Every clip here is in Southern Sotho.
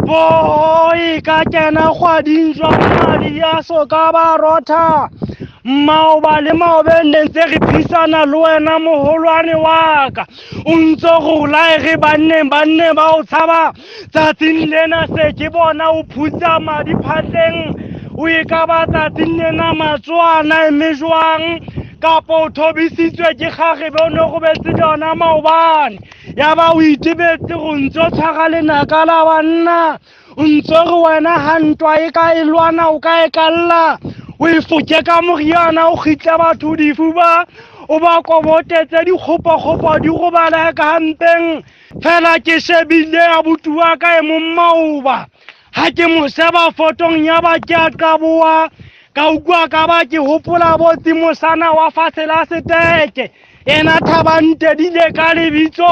Boy ka kena kgwading jwang madi ya so ka ba rotha. Maoba le maobe ne ntse re phisana le wena moholwane wa ka. O ntso go lae re banneng banne ba o tshaba. Tsatsing lena se ke bona o phutsa madi phatleng. O e ka ba tsatsing lena matsoana eme jwang kapa o thobisitswe ke kgarebe o ne o robetse le yona maobane. Ya ba o itebetse go ntso tshwara lenaka la banna. O ntso re wena ha ntwa e ka e lwana o ka e kalla. O e foke ka moriana o kgitle batho difuba o ba kobotetse dikgopokgopo di robala ka hampeng. Fela ke shebile abuti wa ka e mong maoba. Ha ke mo sheba fotong ya ba ke a qaboha. Ka utlwa ka ba ke hopola botsi mosana wa fatshe la seteke. Ena Thabante dile ka lebitso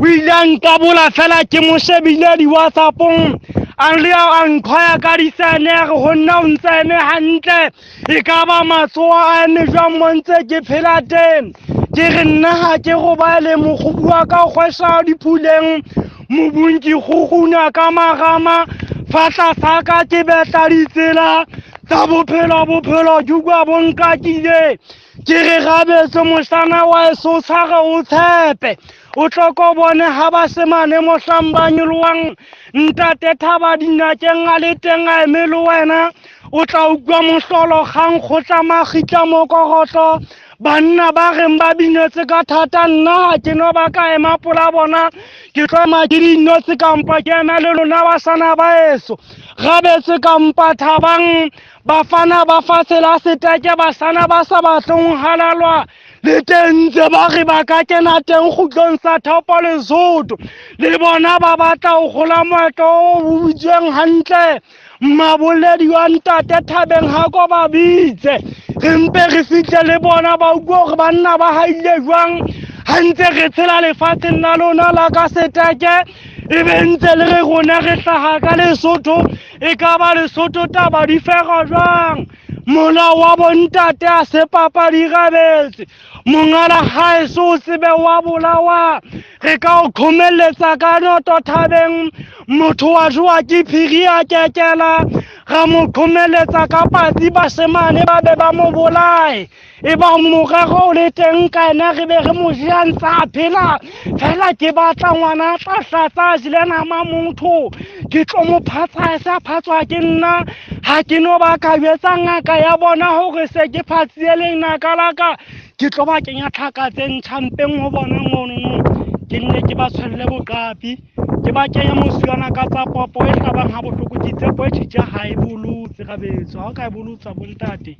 o ile a nkabola fela ke mo shebile di-WhatsApp-ong. A le a nqhwaya ka disane a re ho nna o ntse eme hantle. E ka ba matsoho a eme jwang mo ntse ke phela teng. Ke re nna ha ke robale mokgubu wa ka o kgwesha diphuleng. Mobung ke kgukguna ka marama. Fa tlasa ka ke betla ditsela tsa bophelo bophelo ke utlwa bo nkakile. Ke re rabetse mohlana wa eso tshware o tshepe. O tlo ko bone ha basemane mohlang ba nyolohang ntate Thaba dinakeng a le teng a eme le wena. O tla utlwa mohlolo kgang kgotla makgitla mokorotlo. Banna ba reng ba binetse ka thata nna ha ke no ba ka ema pola bona. Ke tlo ema ke dinotse kampa ke ema le lona basana ba eso. Rabetse kampa Thabang bafana ba fatshe la seteke basana ba sa batleng halalwa. Le teng ntse ba re ba ka kena teng kgutlong sa Thopo Lesotho. Le bona ba batla ho kgola moetlo o bitsweng hantle. Mmaboledi wa ntate Thabeng ha ko ba bitse. Re mpe re fihle le bona ba utlwe hore banna ba haile jwang. Ha ntse re tshela lefatsheng la lona la ka seteke. E be ntse le re rona re hlaha ka Lesotho. E ka ba Lesotho taba di fera jwang? Molao wa bontate a se papadi rabetse. Mongala haeso o tsebe wa bolawa. Re ka o qhomelletsa ka noto thabeng. Motho wa jowa ke phiri a kekela. Ra mo qhomelletsa ka patsi basemane ba be ba mo bolae. E ba morero o le teng ka ena re be re mo ja ntse a phela. Fela ke batla ngwana a tla hlatsa a jele nama motho. Ke tlo mo phatsa a se a phatswa ke nna. Ha ke no ba ka jwetsa ngaka ya bona hore se ke phatsile lenaka la ka. Ke tlo ba kenya tlhaka tse ntjha mpeng ho bona monono. Ke nne ke ba tshwelle boqapi. Ke ba kenya mosuwana ka tsa popo e hlabang ha bohloko ke tshepo e tjhitja ha e bolotse rabetso. Ha o ka e bolotsa bontate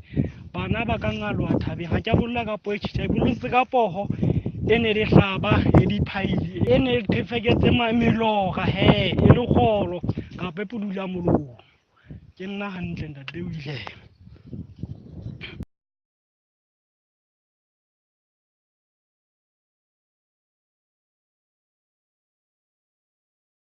bana ba ka ngaloha thabeng. Ha ke a bolla ka poho e tjhitja, e bolotse ka poho e ne le hlaba e diphaile e ne e qhefeketse melora he e le kgolo kapa e pudula molomo. Ke nna hantle ntate o ile.